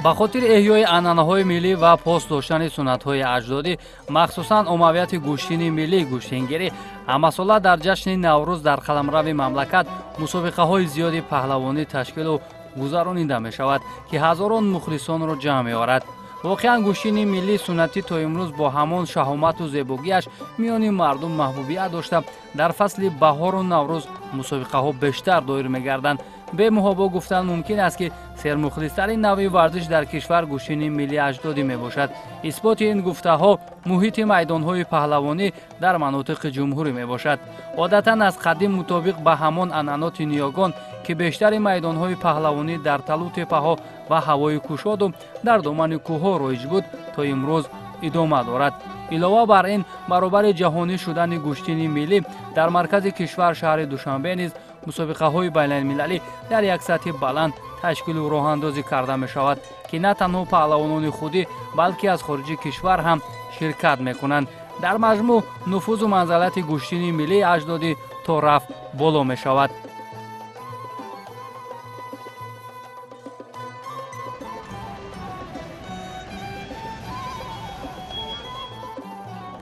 Ба хотири эҳёи анъанаҳои миллӣ ва пос доштани суннатҳои аҷдодӣ, махсусан оммавияти гӯштини миллӣ гӯштингирӣ, ҳамасола дар ҷашни Наврӯз дар қаламрави мамлакат мусобиқаҳои зиёди паҳлавонӣ ташкилу гузаронида мешавад, ки ҳазорон мухлисонро ҷамъ меорад. Воқеан, гӯштини миллии суннатӣ то имрӯз бо ҳамон шаҳомату зебогиаш миёни мардум маҳбубият дошта, дар фасли баҳору Наврӯз мусобиқаҳо бештар доир мегарданд. Бемуҳобо гуфтан мумкин аст, ки сермухлистарин навъи варзиш дар кишвар гӯштини миллии аҷдодӣ мебошад. Исботи ин гуфтаҳо муҳити майдонҳои паҳлавонӣ дар манотиқи ҷумҳурӣ мебошад. Одатан аз қадим мутобиқ ба ҳамон анъаноти ниёгон, ки бештари майдонҳои паҳлавонӣ дар талу теппаҳо ва ҳавои кушоду дар домани кӯҳҳо роиҷ буд, то имрӯз идома дорад. Илова бар ин, баробари ҷаҳонӣ шудани гӯштини миллӣ дар маркази кишвар, шаҳри Душанбе, низ мусобиқаҳои байналмилалӣ дар як сатҳи баланд ташкилу роҳандозӣ карда мешавад, ки на танҳо паҳлавонони худӣ, балки аз хориҷи кишвар ҳам ширкат мекунанд. Дар маҷмӯъ, нуфузу манзалати гӯштини миллии аҷдодӣ то рафт боло мешавад.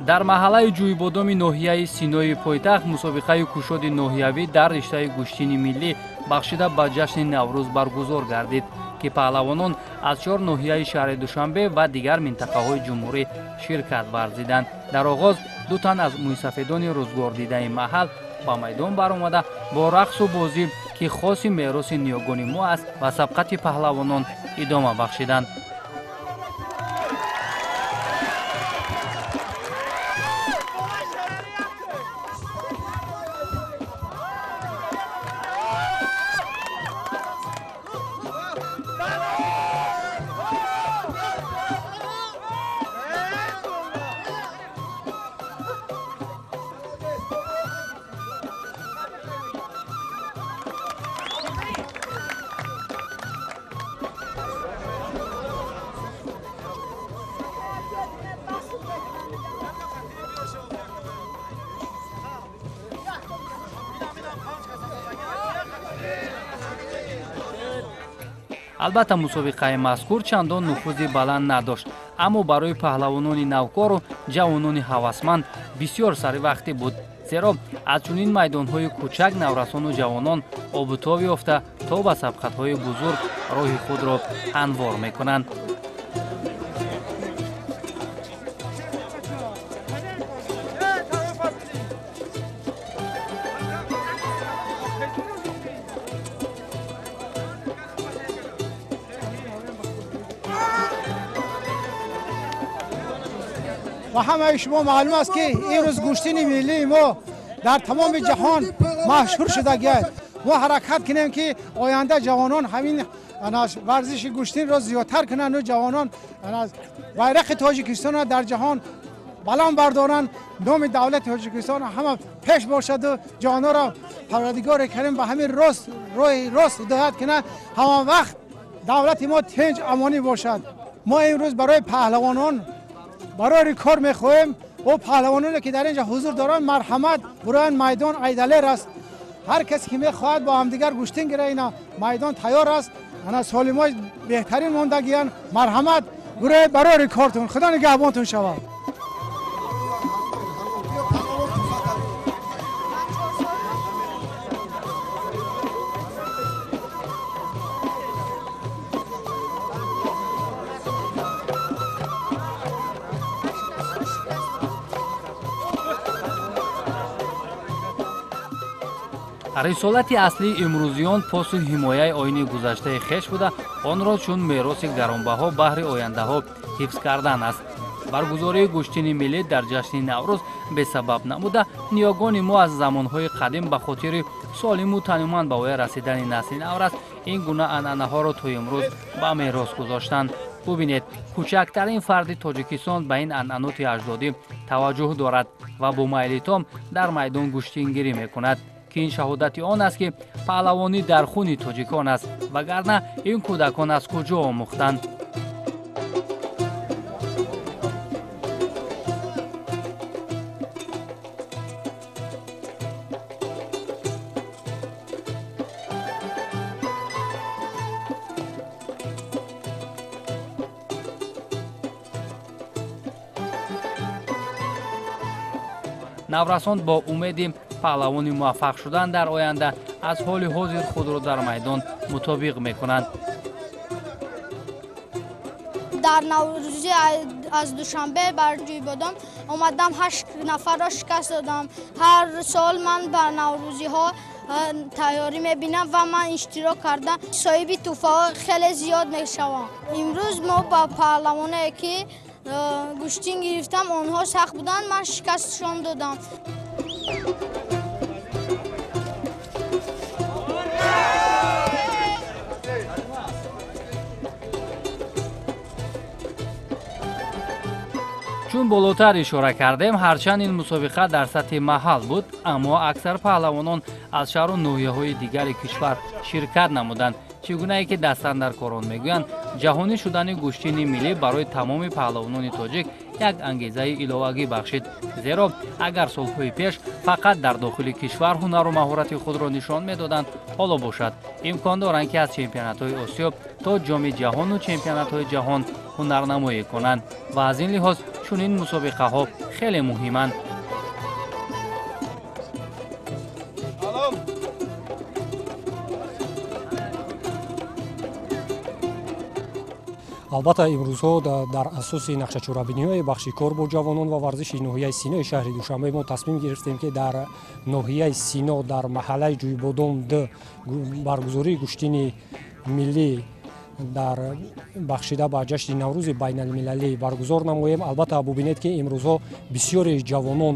Дар маҳаллаи Ҷӯйбодоми ноҳияи Синои пойтахт мусобиқаи кушоди ноҳиявӣ дар риштаи гӯштини миллӣ бахшида ба ҷашни Наврӯз баргузор гардид, ки паҳлавонон аз чор ноҳияи шаҳри Душанбе ва дигар минтақаҳои ҷумҳурӣ ширкат варзиданд. Дар оғоз ду тан аз мӯйсафедони рӯзгордидаи маҳал ба майдон баромада, бо рақсу бозӣ, ки хоси мероси ниёгони мо аст, ба сабқати паҳлавонон идома бахшиданд. Албатта, мусобиқаи мазкур чандон нуфузи баланд надошт, аммо барои паҳлавонони навкору ҷавонони ҳавасманд бисёр саривақтӣ буд, зеро аз чунин майдонҳои кӯчак наврасону ҷавонон обутоб ёфта, то ба сабқатҳои бузург роҳи худро ҳамвор мекунанд. Ва ҳамаи шумо маълум аст, ки имрӯз гӯштини миллии мо дар тамоми ҷаҳон машҳур шудагиаст. Мо ҳаракат кунем, ки оянда ҷавонон ҳамин варзиши гӯштинро зиёдтар кунанду ҷавонон байрақи Тоҷикистонро дар ҷаҳон баланд бардоранд, номи давлати Тоҷикистон ҳама пеш бошаду ҷавононро Парвардигори Карим ба ҳамин рост роҳи рост ҳидоят кунад. Ҳамон вақт давлати мо тинҷ амонӣ бошад. Мо имрӯз барои паҳлавонон барои рекорд мехоҳем. О паҳлавононе, ки дар инҷа ҳузур доранд, марҳамат, буроянд, майдон айдалер аст. Ҳар касе ки мехоҳад бо ҳамдигар гӯштин гира, ина майдон тайёр аст. Ана солимои беҳтарин мондагиянд. Марҳамат, гурӯҳи барои рекордтун. Худо нигаҳбонтун шавад. Рисолати аслии имрӯзиён посу ҳимояи оини гузаштаи хеш буда, онро чун мероси гаронбаҳо баҳри ояндаҳо ҳифз кардан аст. Баргузории гӯштини миллӣ дар ҷашни Наврӯз бесабаб набуда, ниёгони мо аз замонҳои қадим ба хотири солиму тануманд ба воя расидани насли наврас ин гуна анъанаҳоро то имрӯз ба мерос гузоштанд. Бубинед, кӯчактарин фарди Тоҷикистон ба ин анъаноти аҷдодӣ таваҷҷӯҳ дорад ва бо майли том дар майдон гӯштингирӣ мекунад, ки ин шаҳодати он аст, ки паҳлавонӣ дар хуни тоҷикон аст, вагарна ин кӯдакон аз куҷо омӯхтанд? Наврасон бо умеди паҳлавони муваффақ шудан дар оянда аз ҳоли ҳозир худро дар майдон мутобиқ мекунанд. Дар Наврӯзӣ аз Душанбе бар Ҷӯйбодом омадам, 8 нафарро шикаст додам. Ҳар сол ман ба наврӯзиҳо тайёрӣ мебинам ва ман иштирок кардам. Соҳиби тӯҳфаҳо хеле зиёд мешавам. Имрӯз мо ба паҳлавоне ки гӯштин гирифтам, онҳо сахт буданд, ман шикастшон додам. Чун болотар ишора кардем, ҳарчанд ин мусобиқа дар сатҳи маҳал буд, аммо аксар паҳлавонон аз шаҳру ноҳияҳои дигари кишвар ширкат намуданд. Чӣ гунае ки дастандаркорон мегӯянд, ҷаҳонӣ шудани гӯштини миллӣ барои тамоми паҳлавонони тоҷик як ангезаи иловагӣ бахшид. Зеро агар солҳои пеш фақат дар дохили кишвар ҳунару маҳорати худро нишон медоданд, ҳоло бошад имкон доранд, ки аз чемпионатҳои Осиё то ҷоми ҷаҳону чемпионатҳои ҷаҳон ҳунарнамоӣ кунанд ва аз ин лиҳоз чунин мусобиқаҳо хеле муҳиманд. Албатта, имрӯзҳо дар асоси нақшачорабиниҳои бахши кор бо ҷавонон ва варзиши ноҳияи Синои шаҳри Душанбе мо тасмим гирифтем, ки дар ноҳияи Сино дар маҳаллаи Ҷӯйбодом д баргузории гӯштини миллӣ дар бахшида ба ҷашни Наврӯзи байналмилалӣ баргузор намоем. Албатта, бубинед, ки имрӯзҳо бисёри ҷавонон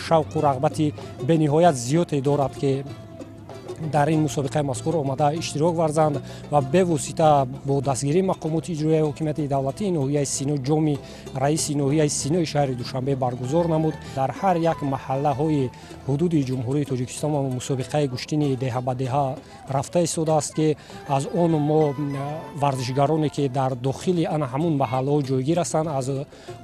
шавқу рағбати бениҳоят зиёде дорад, ки дар ин мусобиқаи мазкур омада иштирок варзанд ва бевосита бо дастгирии мақомоти иҷроияи ҳокимияти давлатии ноҳияи Сино ҷоми раиси ноҳияи Синои шаҳри Душанбе баргузор намуд. Дар ҳар як маҳаллаҳои ҳудуди Ҷумҳурии Тоҷикистон мусобиқаи гӯштини деҳа ба деҳа рафта истодааст, ки аз он мо варзишгароне, ки дар дохили ана ҳамун маҳаллаҳо ҷойгир ҳастанд, аз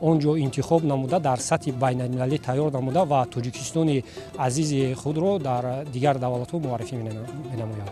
он ҷо интихоб намуда, дар сатҳи байналмилалӣ тайёр намуда ва Тоҷикистони азизи худро дар дигар давлатҳо муаррифӣ менамояд.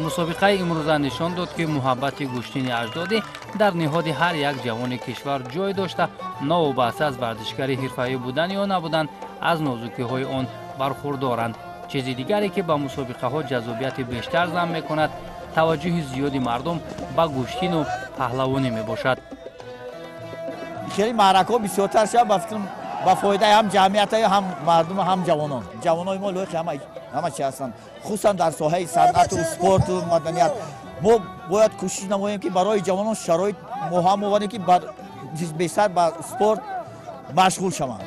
Мусобиқаи имрӯза нишон дод, ки муҳаббати гӯштини аҷдодӣ дар ниҳоди ҳар як ҷавони кишвар ҷой дошта, новобаста аз варзишгари ҳирфаӣ будан ё набудан, аз нозукиҳои он бархурдоранд. Чизи дигаре, ки ба мусобиқаҳо ҷаззобияти бештар зам мекунад, таваҷҷӯҳи зиёди мардум ба гӯштину паҳлавонӣ мебошад. Хеле маъракаҳо бисёртар шавад, ба фикрам, ба фоидаи ҳам ҷамъият, ҳам мардум, ҳам ҷавонон. Ҷавонони мо лоиқи ҳама чи ҳастанд, хусусан дар соҳаи санъату спорту маданият. Мо бояд кӯшиш намоем, ки барои ҷавонон шароит муҳам оварем, ки бештар ба спорт машғул шаванд.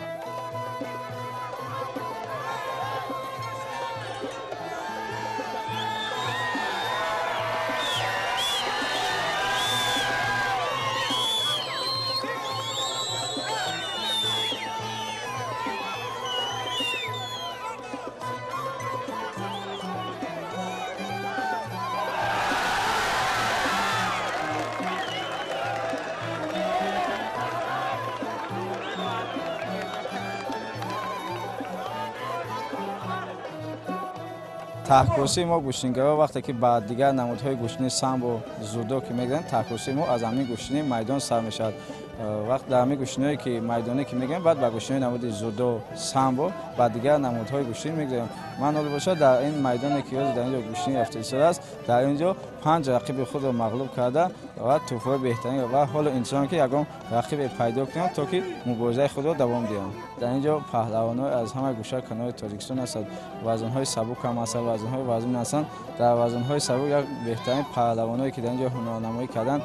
Таҳкурсии мо гӯштингаро вақте ки ба дигар намудҳои гӯштини самбо, зудо ки мегӯянд, таҳкурсии мо аз ҳамин гӯштини майдон сар мешавад. Вақт дар ҳамин гӯштиное ки майдонӣ ки мегӯем, баъд ба гӯштинои намуди зудо, самбо ба дигар намудҳои гӯштин мегӯем. Ман ҳоло бошад дар ин майдоне ки ҳозир дар ин ҷо гӯштин рафта истодааст, дар ин ҷо 5 рақиби худро мағлуб карда ва тӯҳфаҳои беҳтарин ва ҳоло интизорам, ки ягон рақибе пайдо кунам, то ки муборизаи худро давом диҳам. Дар ин ҷо паҳлавонҳо аз ҳама гӯша канори Тоҷикистон ҳастанд, вазнҳои сабук ҳам ҳастанд, вазнҳои вазмин ҳастанд. Дар вазнҳои сабук як беҳтарин паҳлавонҳое ки дар ин ҷо ҳунарнамоӣ карданд,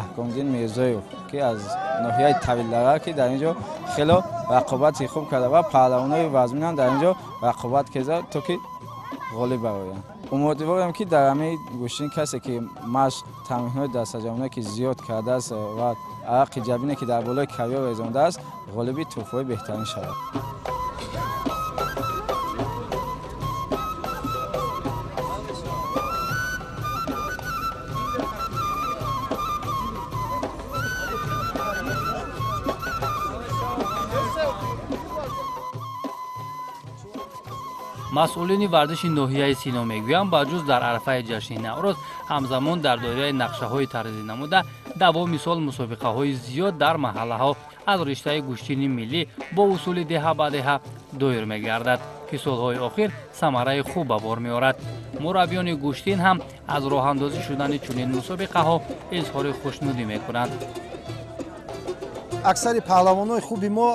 Аҳкомиддин Мирзоев, ки аз ноҳияи Тавилдара, ки дар ин ҷо хело рақобати хуб карда ва паҳлавонҳои вазминам дар ин ҷо рақобат карда, то ки ғолиб бароянд. Умедворам, ки дар ҳамин гӯштин касе ки машқ тамринҳои дастаҷамъона ки зиёд кардааст ва арақи ҷабине ки дар болои кавиё резондааст, ғолиби тӯҳфаҳои беҳтарин шавад. Масъулини варзиши ноҳияи Сино мегӯянд, ба ҷуз дар арафаи ҷашни Наврӯз, ҳамзамон дар доираи нақшаҳои тарзӣ намуда давоми сол мусобиқаҳои зиёд дар маҳаллаҳо аз риштаи гӯштини миллӣ бо усули деҳа ба деҳа доир мегардад, ки солҳои охир самараи хуб ба бор меорад. Мураббиёни гӯштин ҳам аз роҳандозӣ шудани чунин мусобиқаҳо изҳори хушнудӣ мекунанд. Аксари паҳлавонҳои хуби мо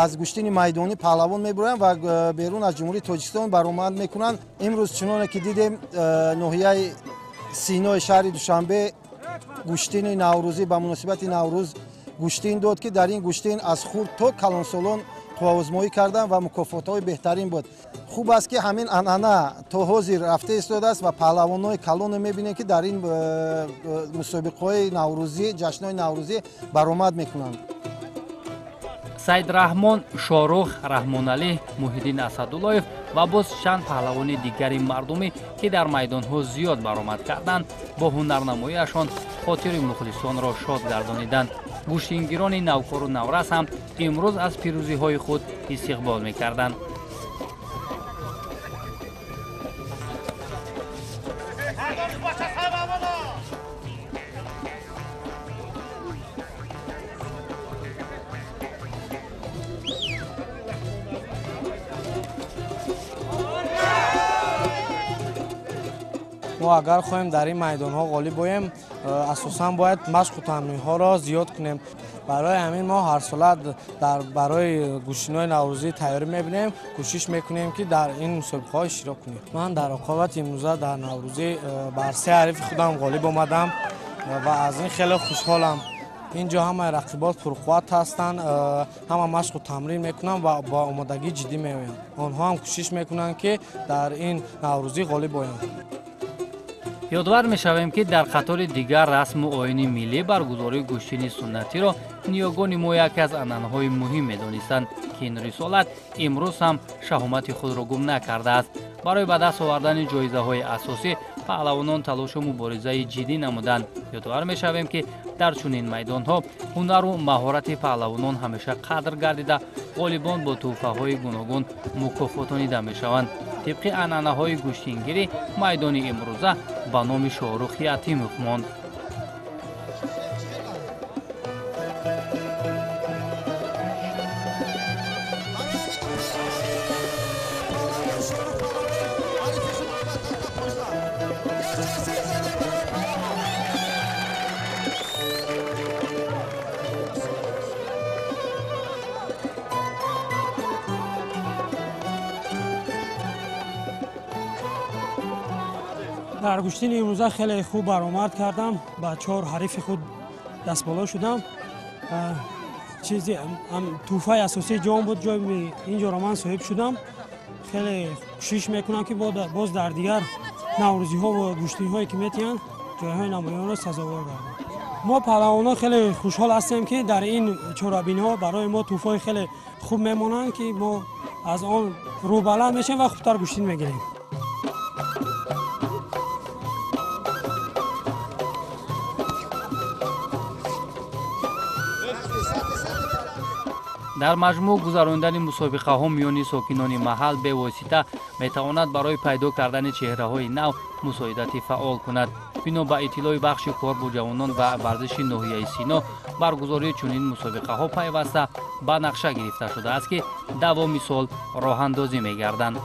аз гӯштини майдонӣ паҳлавон мебуранд ва берун аз Ҷумҳурии Тоҷикистон баромад мекунанд. Имрӯз чуноне ки дидем, ноҳияи Синои шаҳри Душанбе гӯштини наврӯзӣ ба муносибати Наврӯз гӯштин дод, ки дар ин гӯштин аз хурд то калонсолон қувваозмоӣ карданд ва мукофотҳои беҳтарин буд. Хуб аст, ки ҳамин анъана то ҳозир рафта истодааст ва паҳлавонҳои калонро мебинем, ки дар ин мусобиқаҳои наврӯзӣ, ҷашнҳои наврӯзӣ баромад мекунанд. Саидрахмон Шорух, Раҳмоналӣ, Муҳиддин Асадуллоев ва боз чанд паҳлавони дигари мардумӣ, ки дар майдонҳо зиёд баромад карданд, бо ҳунарнамоиашон хотири мухлисонро шод гардониданд. Гӯштингирони навкору наврас ҳам имрӯз аз пирӯзиҳои худ истиқбол мекарданд. Мо агар хоҳем дар ин майдонҳо ғолиб боем, асосан бояд машқу тамринҳоро зиёд кунем. Барои ҳамин мо ҳарсола барои гӯштинҳои наврӯзӣ тайёрӣ мебинем, кӯшиш мекунем, ки дар ин мусобиқаҳо иштирок кунем. Ман дар рақобати имрӯза дар наврӯзӣ бар се ҳарифи худам ғолиб омадам ва аз ин хеле хушҳолам. Инҷо ҳамаи рақибот пурқувват ҳастанд, ҳама машқу тамрин мекунанд ва бо омодагии ҷиддӣ меоянд. Онҳо ҳам кӯшиш мекунанд, ки дар ин наврӯзӣ ғолиб оянд. Ёдвар мешавем, ки дар қатори дигар расму оини миллӣ баргузории гӯштини суннатиро ниёгони мо яке аз анъанаҳои муҳим медонистанд, ки ин рисолат имрӯз ҳам шаҳомати худро гум накардааст. Барои ба даст овардани ҷоизаҳои асосӣ паҳлавонон талошу муборизаи ҷиддӣ намуданд. Ёдовар мешавем, ки дар чунин майдонҳо ҳунару маҳорати паҳлавонон ҳамеша қадр гардида, ғолибон бо тӯҳфаҳои гуногун мукофотонида мешаванд. Тибқи анъанаҳои гӯштингирӣ майдони имрӯза ба номи Шоҳрух Ятимов монд. Дар гӯштини имрӯза хеле хуб баромад кардам, ба чор ҳарифи худ дастболо шудам. Чизи тӯҳфаи асосии ҷом буд, ҷои инҷоро ман соҳиб шудам. Хеле кӯшиш мекунам, ки боз дар дигар наврӯзиҳо ва гӯштиниҳое ки метиҳанд, ҷойҳои намоёнро сазовор гардам. Мо паҳлавонон хеле хушҳол ҳастем, ки дар ин чорабиниҳо барои мо тӯҳфаҳои хеле хуб мемонанд, ки мо аз он рӯбаланд мешавем ва хубтар гӯштин мегирем. Дар маҷмӯъ гузарондани мусобиқаҳо миёни сокинони маҳал бевосита метавонад барои пайдо кардани чеҳраҳои нав мусоидати фаъол кунад. Бино ба иттилои бахши кор бо ҷавонон ва варзиши ноҳияи Сино, баргузории чунин мусобиқаҳо пайваста ба нақша гирифта шудааст, ки давоми сол роҳандозӣ мегарданд.